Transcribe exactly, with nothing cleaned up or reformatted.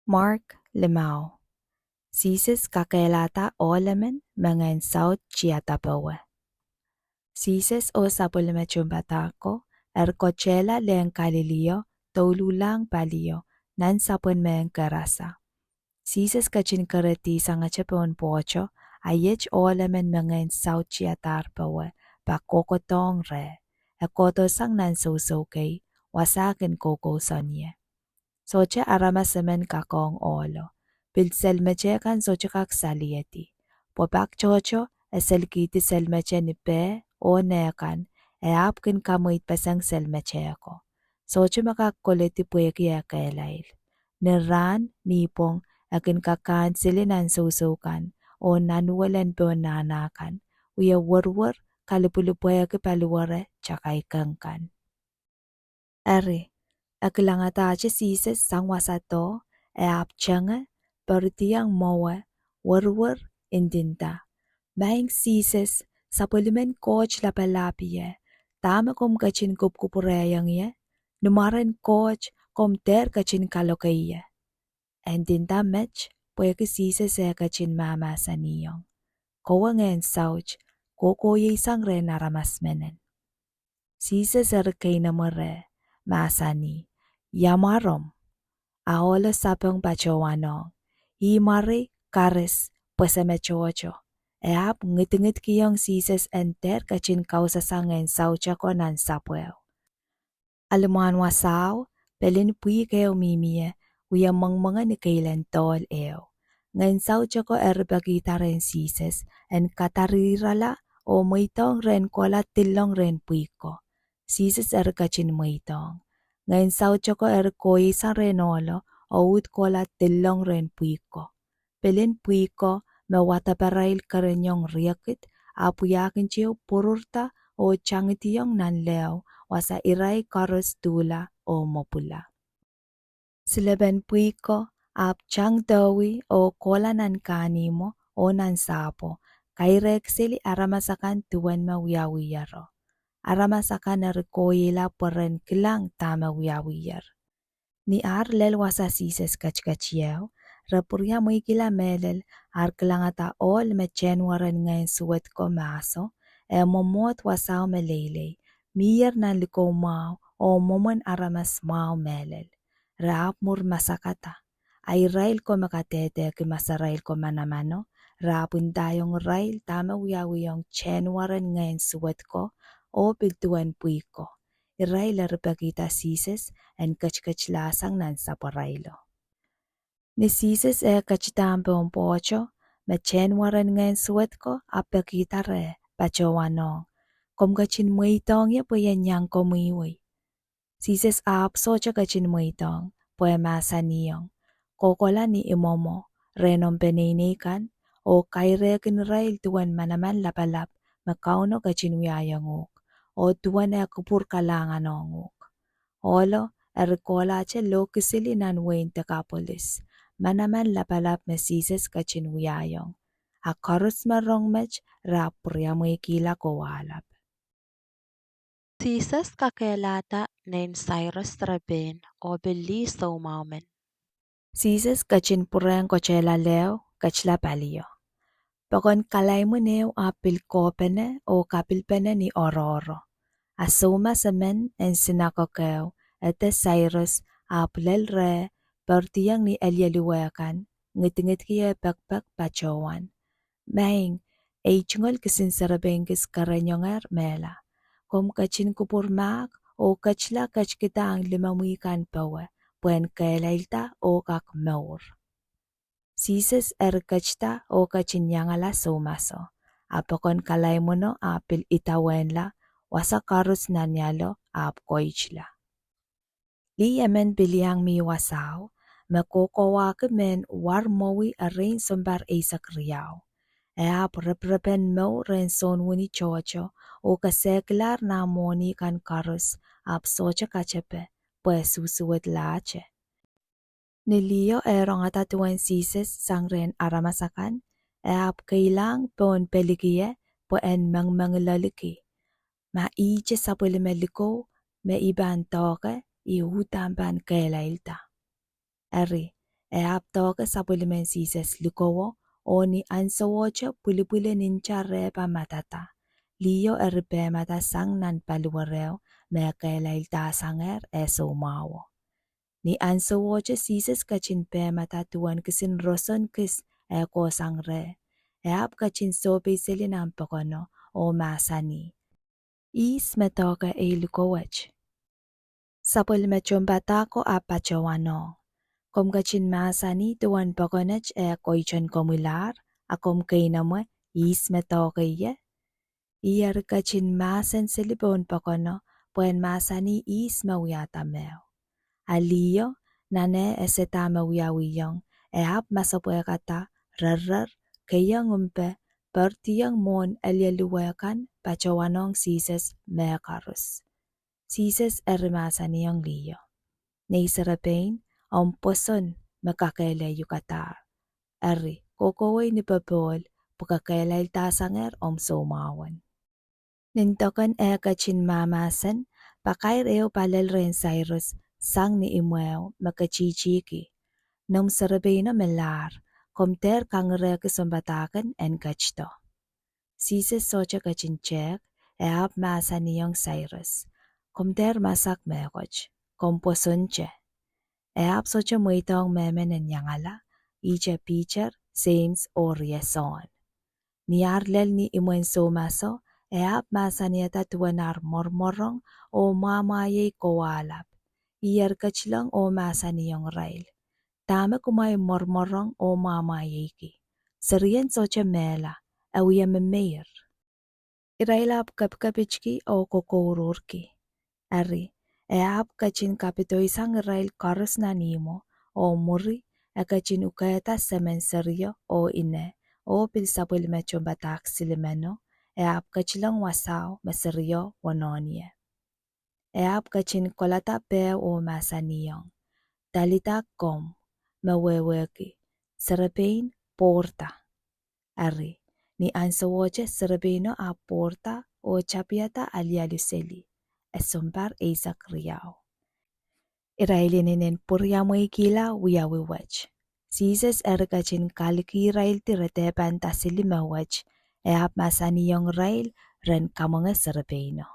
Mark limau. Sises kakehlahda ohl emen me ngehn saut tiada powe. Sises oh sapwellime tohnpadahk ko eri kotehla lehn Kalilio, douluhlahng palio, nan sapwen mehn Kerasa. Sises ketin kerehdi sangete pohn pwohto, a iet ohl emen me ngehn saut tiadahr powe pak kohkohdohng reh. E kohdo sang nan sousou kei, wasa kin koukousoan ie. Sohte aramas emen kak ong ohlo, pil selmete kan sohte kak saliedi. Pwe pak tohto, e selkihdi selmete ni peh oh neh kan, e ahpw kin kamweidpeseng selmete ko. Sohte me kak koledi pwehki e kehlail. Ni rahn, ni pwong, e kin kak kahnseli nan sousou kan, oh nan uwel en pohn nahna kan, wie werwer, kalipwilipwehki paliwere takai keng kan. Eri, e kilangadahte Sises sang wasa doh, e ahpw tenge, poaridiong mwowe, werwer, ndinda: Maing Sises, sapwellimen Koht Lapalap ie, dahme komw ketin kupwukupwurehiong ie? Ni mwaren Koht, komw dehr ketin kaloke ie. E ndinda met, pwehki Sises eh ketin mahmahsanihong: Kowe ngehn saut, kohkohieisang rehn aramas menet. Sises eri keinemwe reh, mahsanih: Ia mwaromw? A ohlo sapeng patohwanohng: Ih mwarei, karis, pwe se me tohto. E ahpw ngidingidkihong Sises en dehr ketin kausasang ngehn saute ko nan sapweo. Alimwahn wasao, pelin pwihk ehu mihmi ie, wie mwengmwenge ni keilen dohl ehu. Ngehn saute ko eri pekihda rehn Sises, en kadarihirala, oh mweidohng rehn kohla dillong rehn pwihk ko. Sises eri ketin mweidohng. Ngehn saute ko eri kohiesa rehn ohlo, oh uhd kohla dillong rehn pwihk ko. Pelin pwihk ko, me wadaparail kereniong riekid, ahpw wiahkinteo pwururda oh tangidiong nan leho, wasa irail koaros duhla oh mwopwula. Silepen pwihk ko ahpw tang dohwi oh kohla nan kahnimwo oh nan sahpwo, kairehk seli aramas akan duwen me wiawihiero. Aramas akan eri kohiehla pwe ren kilang dahme wiawihier. Ni ar lel wasa Sises ketiketieu, re pwuriamweikihla mehlel, ar kilangada ohl me tehnweren ngehn suwed ko mahso, eh mwomwohd wasao meleilei, mihier nan likou mwahu, oh mwomwen aramas mwahu mehlel. Re ahpw mwur masakada. A irail ko me kadehdehki masarail ko manamano, re ahpw ndaiong irail dahme wiawihong tehnweren ngehn suwed ko, oh pil duwen pwihk ko. Irail eri pekihda Sises en ketiketilahsang nan sapwarailo. Ni Sises eh ketidahng pohn pwohto, me tehnweren ngehn suwed ko ahpw pekihda reh, patohwanohng: Komw ketin mweidohng ie pwe I en iang komwihwei. Sises ahpw sohte ketin mweidohng, pwe e mahsanihong: Kohkohla ni imwomwo, rehn omw peneinei kan, oh kairehkin irail duwen manaman lapalap me Kauno ketin wiahiong uhk, oh duwen eh kupwur kalahngan ong uhk. Ohlo eri kohlahte lohkiseli nan wehin Dekapolis, manaman lapalap me Sises ketin wiahiong. A koaros me rong met re ahpw pwuriamweikihla kowahlap. Sises kakehlahda nein Sairos repein oh pil lih soumwahu men. Sises ketin pwurehng kotehla leho, ketila palio. Pokon kalaimwin ehu ahpw pil kohpene oh kapilpene ni oaroahro. A soumas emen en sinakok ehu, ede Sairos, ahpw lel reh, poaridiong ni elieluwe kan, ngidingidki eh pekpek patohwan: Maing, ei tungoal kisin serepein kis kereniongehr mehla. Komw ketin kupwur mahk oh ketila ketikidahng limomwi kan powe, pwehn kehlailda oh kak mour. Sises eri ketida oh ketin iangala soumaso, a pokon kalaimwino ahpw pil idawehnla, wasa koaros nan ialo ahpw koitla. Lih emen pil iang mi wasao, me kohkohwahki mehn war mwowi erein sounpar eisek riau. E ahpw reprepen mour rehn sounwini tohto, oh kesehkilahr nah mwohni kan koaros, ahpw sohte katepe, pwe e susuwedlahte. Ni liho eh rongada duwen Sises sang rehn aramas akan, e ahpw keilahng pohn pelikie, pwe en mengmengiloliki: Ma ihte sapwellime likou me I pahn doahke, I uhdahn pahn kehlailda. Eri, E ahpw doahke sapwellimen Sises likowo, oh ni ahnsowohte pwilipwil en nta reh pamadada. Liho eri pehmada sang nan paliwereo me e kehlaildasangehr eh soumwahuo. Ni ahnsowohte Sises ketin pehmada duwen kisin roson kis eh kohsang reh. E ahpw ketin sohpeiseli nan pokono oh mahsanih, Ihs me doahke ei likowo wet? Sapwellime tohnpadahko ahpw patohwanohng, Komw ketin mahsanih duwen pokonet eh koiten komwilahr, a komw keinemwe, Ihs me doahke ie? Ih eri ketin mahsen seli pohn pokono, pwehn mahsanih ihs me wiahda mehu. A liho, nan eh ese dahme wiawihong, e ahpw masepwehkada, rerrer, keiong mpe, poardiong mwohn elieluwe kan patohwanohng Sises mehkoaros. Sises eri mahsanihong liho, Nei serepein, omw pwoson me kakehlaiukadahr. Eri, kohkohwei ni popohl, pwe ke kehlaildasangehr omw soumwahu wet. Nin doken eh ketin mahmahsen, pakair ehu palel rehn Sairos sang ni imwehu me ketitihki, Noumw serepeino melahr, komw dehr kangerehki sounpadahk en ketido. Sises sohte ketin tehk, e ahpw mahsanihong Sairos, Komw dehr masak mehkot, komw pwosonte. E ahpw sohte mweidohng mehmen en iangala, ihte Piter, Seims oh rie Sohn. Ni ar lel ni imwen soumaso, e ahpw mahsanihada duwen ar mwormworong oh mwamwaiei kowahlap. Ih eri ketilong oh mahsanihong irail, Dahme kumwail mwormworong oh mwamwaieiki? Serien sohte mehla, e wie memeir. Irail ahpw kepikepitki oh kokouruhrki. Eri, e ahpw ketin kapidoisang irail koaros nan ihmwo, oh mwuri, e ketin ukehda semen serio oh ine, oh pil sapwellime tohnpadahk silimeno, e ahpw ketilong wasao me serio wonohn ie. E ahpw ketin kolada peho oh mahsanihong, Talita koum, me wehwehki, Serepein, pwourda. Eri, ni ahnsowohte serepeino ahpw pwourda oh tapihada alialu seli, e sounpar eisek riau. Irail inenen pwuriamweikihla wiawi wet. Sises eri ketin kalikihiraildi redehpen da sili me wet, e ahpw mahsanihong irail ren kamwenge serepeino.